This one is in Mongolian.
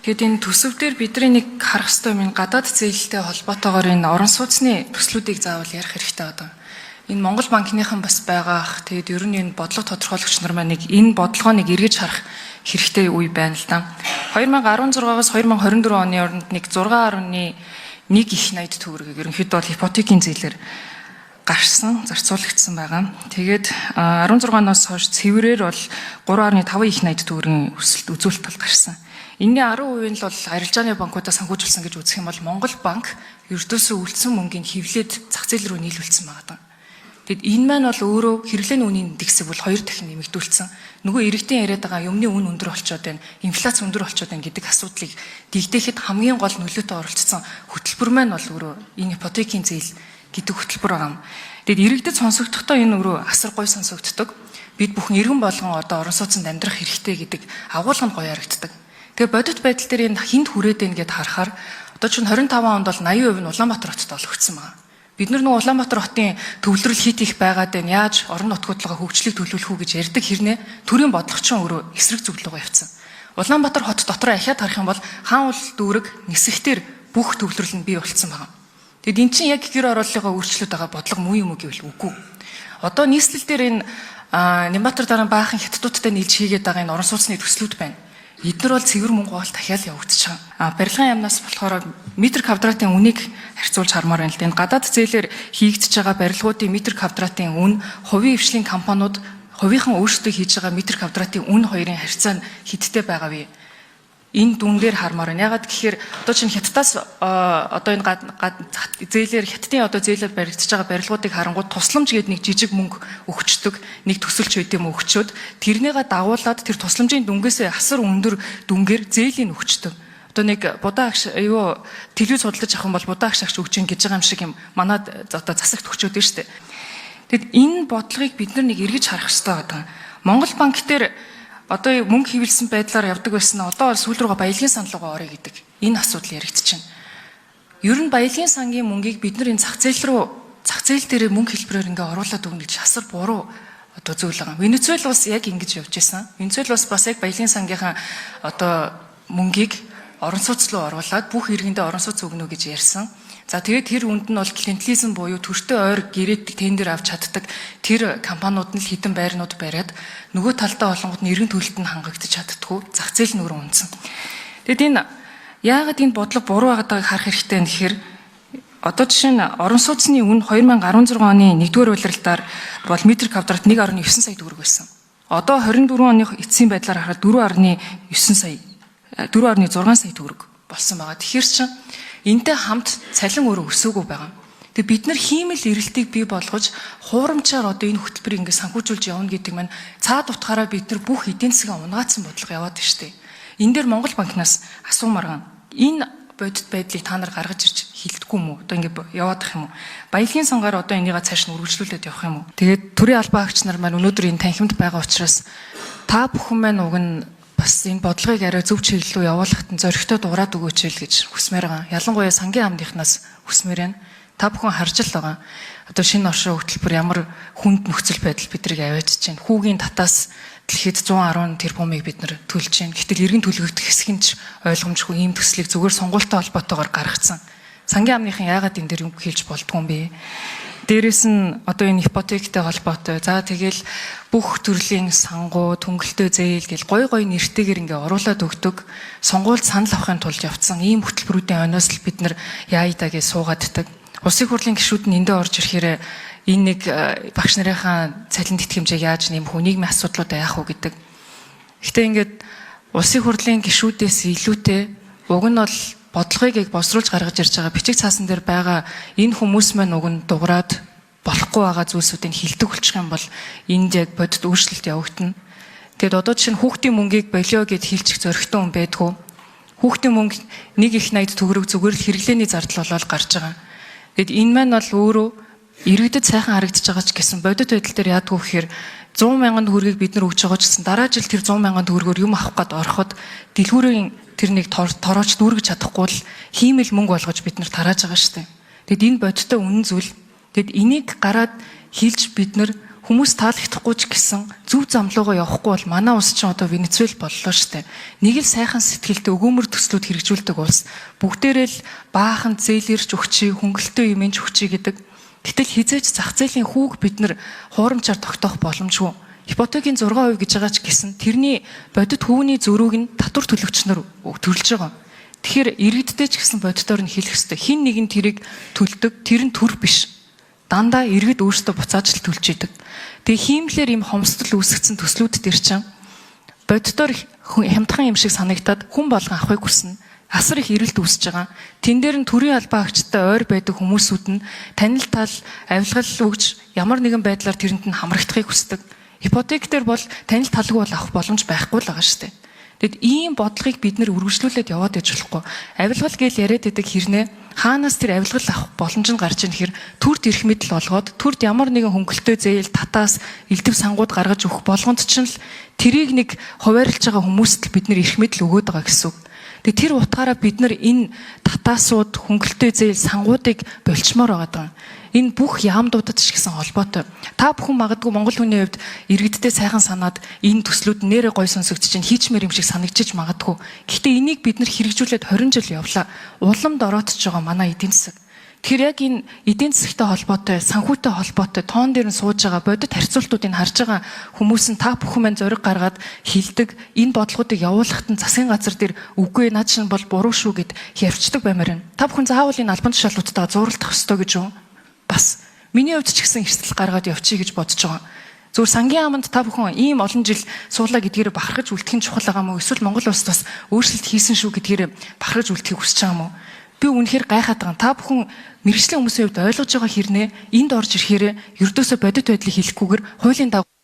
Тэгэд энэ төсөв дээр бидний нэг харах ёстой юм, энэ гадаад зээлтэй холбоотойгоор энэ орон сууцны төслүүдийг заавал ярих хэрэгтэй байгаа. Энэ Монгол банкныхан бас байгаах. Тэгээд ер нь энэ бодлого тодорхойлогч нар маань нэг энэ бодлогоо нэг эргэж харах хэрэгтэй үе байна л да. 2016-аас 2024 оны оронд нэг 6.1 их 80 төгрөгийг ерөнхийдөө бол ипотекийн зээлээр гарсан, зарцуулагдсан байгаа. Тэгээд 16 оноос хойш цэврээр бол 3.5 их 80 төгрөгийн өсөлт үзүүлэлт бол гарсан. Энэний 10% нь л бол арилжааны банкудаа санхүүжүүлсэн гэж үзэх юм бол Монгол банк ердөөсөө үлдсэн мөнгийг хэвлээд зах зээл рүү нийлүүлсэн байгаа даа. Тэгэд энэ маань бол өөрөө хэрэглээний үнийн индексийг бол 2 дахин нэмэгдүүлсэн. Нөгөө иргэдийн яриад байгаа юмны үн өндөр болчоод байна, инфляц өндөр болчоод байна гэдэг асуудлыг дэгдээхэд хамгийн гол нөлөөтэй оролцсон хөтөлбөр маань бол өөрөө энэ ипотекийн зээл гэдэг хөтөлбөр байгаа юм. Тэгэд иргэдэд сонсогдохдоо энэ өөрөө асар гоё сонсогддог. Бид бүхэн иргэн болгон одоо орон сууцнд амьдрах хэрэгтэй гэдэг агуулга нь гоё харагддаг. Тэгээ бодит байдал дээр энэ хүнд хүрээд байна гэд харахаар одоо чинь 25 онд бол 80% нь Улаанбаатар хотод олгогдсон байгаа. Бид нар нөгөө Улаанбаатар хотын төвлөрөл хит их байгаад байна. Яаж орон нутгуудлага хөгжлийг төлөвлөх үү гэж ярьдаг хэрнээ төрийн бодлого чинь өөрөө эсрэг зүг рүүгээ явцсан. Улаанбаатар хот дотор ахиад харах юм бол хаан уул дүүрэг нисэхтэр бүх төвлөрөл нь бий болцсон байгаа. Тэгэд эн чинь яг гэр орооллынхоо өөрчлөлт байгаа бодлого муу юм уу гэвэл үгүй. Одоо нийслэл дээр энэ Нямбатар дараа баахан хятадуудтай нийлж хийгээд байгаа энэ орон сууцны төслүүд байна. Эднэр бол цэвэр мөнгө бол дахиад явагдчих. А барилгын яамнаас болохоор метр квадратын үнийг харьцуулж хармаар байна л да. Энэ гадаад зээлээр хийгдэж байгаа барилгуудын метр квадратын үн, хувийн хвшлийн компаниуд хувийнхан өөрсдөө хийж байгаа метр квадратын үн хоёрын харьцаа нь хэдтэй байгаа вэ? Энэ дүн дээр хармаар байна. Ягаад гэхээр одоо чинь хятадаас одоо энэ зээлээр хятадын одоо зээлээр баригдаж байгаа барилгуудыг харангуут тусламж гэдэг нэг жижиг мөнгө өгчдөг, нэг төсөлч байд юм өгчөөд тэрнийгээ дагуулад тэр тусламжийн дүнгээсээ асар өндөр дүнгээр зээлийн өгчдөг. Одоо нэг будаа агш юу телевиз судалж авах юм бол будаа агш агш өгч ин гэж байгаа юм шиг юм манад одоо засагт өгчөөд нь шүү дээ. Тэгэд энэ бодлогыг бид нар нэг эргэж харах хэрэгтэй байдаг. Монгол банк дээр одоо мөнгө хэвлэсэн байдлаар явдаг байсан нь одоо сүүл рүүгээ баялагын сан руугаа орё гэдэг энэ асуудал яригдчихэв. Ер нь баялагын сангийн мөнгийг бид нар энэ зах зээл рүү, зах зээл дээр мөнгө хэлбэрээр ингээ оруулаад өгнө гэж асар буруу одоо зүйл байгаа. Венесуэл улс яг ингэж явж исэн. Венесуэл улс бас яг баялагын сангийнхаа одоо мөнгийг орон сууц руу оруулаад бүх иргэндээ орон сууц өгнө гэж ярьсан. За тэгээд тэр үнд нь бол клиентализм буюу төртөө ойр гэрээд тендер авч чаддаг тэр компаниуд нь л хідэн байрнууд бариад нөгөө талдаа олонгод нь иргэн төлөлт нь хангагдчих чаддаггүй, зах зээл нь өөрөө унасан. Тэгэд энэ яагаад энэ бодлого буруу байгааг харах хэрэгтэй юм гэхээр одоо жишээ нь орон сууцны үн 2016 оны 1-р улиралдаар бол метр квадрат 1.9 сая төгрөг байсан. Одоо 24 оны эцсийн байдлаар харахад 4.9 сая, 4.6 сая төгрөг болсон байгаа. Тэгэхээр чин энтэй хамт цалин өөрөө өсөөгүй байгаа. Тэгээ бид нар хиймэл эрэлтийг бий болгож хуурамчаар одоо энэ хөтөлбөрийг ингээд санхүүжүүлж явна гэдэг маань цаад утгаараа бид нар бүх эдийн засгаа унгаацсан бодлого яваад байна шүү дээ. Энэ дээр Монгол банкнаас асуумаар байгаа. Энэ бодит байдлыг та нар гаргаж ирж хилдэггүй юм уу? Одоо ингээд яваад ах юм уу? Баялагын сангаар одоо энийгээ цааш нь үргэлжлүүлээд явах юм уу? Тэгээд төрийн албан хаагч нар маань өнөөдөр энэ танхимд байгаа учраас та бүхэн маань уг нь бас энэ бодлогыг арай зөв чиглэл рүү явуулахад нь зоригтой дуурайд өгөөч л гэж хүсмээр байгаа. Ялангуяа сангийн амныхнаас хүсмээр байна. Та бүхэн харж л байгаа. Одоо шинэ оршин хөтөлбөр ямар хүнд нөхцөл байдал биднийг аваачиж байна. Хүүгийн татаас дэлхийд 110 тэрбумыг бид нар төлж байна. Гэтэл иргэн төлөгдөх хэсэг нь ч ойлгомжгүй ийм төслийг зүгээр сонгуультай холбоотойгоор гаргацсан. Сангийн амныхан яагаад энэ дээр юм хэлж болдгоо юм бэ? Дээрээс нь одоо энэ ипотектэй холбоотой. За тэгэл бүх төрлийн сангуу, төнгөлтөө зээл гэл гой гой нэртэйгэр ингээ оруулаад өгдөг. Сонгуульд санал авахын тулд явцсан ийм хөтөлбөрүүдийн ойноос л бид нар яая гэж суугааддаг. Улсын хурлын гишүүд нь эндээ орж ирэхээр энэ нэг багш нарынхаа цалин тэтгэмжийг яаж нэмэх үү, нийгмийн асуудлуудаа яах вэ гэдэг. Гэтэ ингээд улсын хурлын гишүүдээс илүүтэй уг нь бол бодлогыг яг босруулж гаргаж ирж байгаа бичиг цаасан дээр байгаа энэ хүмүүс маань уг нь дуграад болохгүй байгаа зүйлсүүдийг хилдэг болчих юм бол энд яг бодит өөрчлөлт явагдана. Тэгэд одоо жишээ нь хүүхдийн мөнгийг болио гэд хилчих зоригтой хүн байдгүй. Хүүхдийн мөнгө нэг их 80 төгрөг зүгээр л хэрэглээний зардал болоод гарч байгаа. Тэгэд энэ маань бол өөрөө иргэдэд сайхан харагдаж байгаа ч гэсэн бодит байдал дээр яадгүй гэхээр 100 мянган төгрөгийг бид нар өгч байгаа ч гэсэн дараа жил тэр 100 мянган төгрөгөөр юм авах гээд ороход дэлгүүрийн тэр нэг торооч дүүргэж чадахгүй л хиймэл мөнгө болгож бид нар тарааж байгаа шүү дээ. Тэгэд энэ бодиттой үнэн зүйл. Тэгэд энийг гараад хилж бид нар хүмүүс таалагдахгүй ч гэсэн зөв зам руугаа явахгүй бол манай улс чинь одоо Венецуэл боллоо штэ. Нэг л сайхан сэтгэлтэй өгөөмөр төслүүд хэрэгжүүлдэг улс. Бүгдээрээ л баахан зээлэрч өгчий, хөнгөлтөө юм ч өгчий гэдэг. Гэтэл хизээж зах зээлийн хүүг бид нар хуурамчаар тогтоох боломжгүй. Ипотекийн 6% гэж байгаа ч гэсэн тэрний бодит хүүний зөрүүг нь татвар төлөгч нар төлж байгаа. Тэгэхээр иргэдтэй ч гэсэн бодитоор нь хэлэх ёстой. Хин нэгэн тэрийг төлдөг, тэр нь төр биш. Дандаа иргэд өөрсдөө буцааж л төлж идэг. Тэгээ хиймлэр ийм хомсдол үүсгэсэн төслүүд дээр чинь бодитоор хямдхан юм шиг санагдаад хүн болгон авахыг хүснэ. Асар их эрэлт үүсэж байгаа. Тэн дээр нь төрийн албан агчтай ойр байдаг хүмүүсүүд нь танил тал авилгал өгж ямар нэгэн байдлаар тэрэнд нь хамрагдахыг хүсдэг. Ипотек дээр бол танил талгүй бол авах боломж байхгүй л байгаа шүү дээ. Тэгэд ийм бодлогыг бид нэр үргэлжлүүлээд яваад иж болохгүй. Авилгал гэж яриад байдаг хэрнээ хаанаас тэр авилгал авах боломж нь гарч ийн гэхэр төрд эрх мэдэл олгоод төрд ямар нэгэн хөнгөлтөө зээл татаас элдв сангууд гаргаж өгөх болгонд чинь л тэрийг нэг хуваарлж байгаа хүмүүст л бид нэр эрх мэдэл өгөөд байгаа гэсэн үг. Тэгээ тэр утгаараа бид нар энэ татаасууд хөнгөлтөө зээл сангуудыг болчмоор байгаа даа. Энэ бүх яамдуудад ч гэсэн холбоотой. Та бүхэн магадгүй Монгол хүний хувьд иргэдтэй сайхан санаад энэ төслүүд нэрэ гой сонсогдож чинь хийчмээр юм шиг санагдчих магадгүй. Гэхдээ энийг бид нар хэрэгжүүлээд 20 жил явлаа. Уламд ороотж байгаа манай эдийн засаг. Тэгэхээр яг энэ эдийн засагтай холбоотой, санхүүтэй холбоотой тоон дээр нь сууж байгаа бодит харьцуултуудыг харж байгаа хүмүүс нь та бүхэн маань зориг гаргаад хилдэг энэ бодлогоодыг явуулахад нь засгийн газар дээр үгүй наад чинь бол буруу шүү гэд явцдаг баймаар байна. Та бүхэн заавал энэ албан тушаалуудтайгаа зууралдах ёстой гэж юу? Бас миний хувьд ч гэсэн эрсдэл гаргаад явчих гэж бодож байгаа. Зүгээр сангийн аманд та бүхэн ийм олон жил суулаа гэдгээр бахархаж үлдэх нь чухал байгаа мó? Эсвэл Монгол улс бас өөрчлөлт хийсэн шүү гэдгээр бахархаж үлдэхийг хүсэж байгаа мó? Би үнэхээр гайхаад байгаа. Та бүхэн мэргэжлийн хүмүүсийн хувьд ойлгож байгаа хэрнээ энд орж ирэхээр ердөөсөө бодит байдлыг хэлэхгүйгээр хуулийн дагуу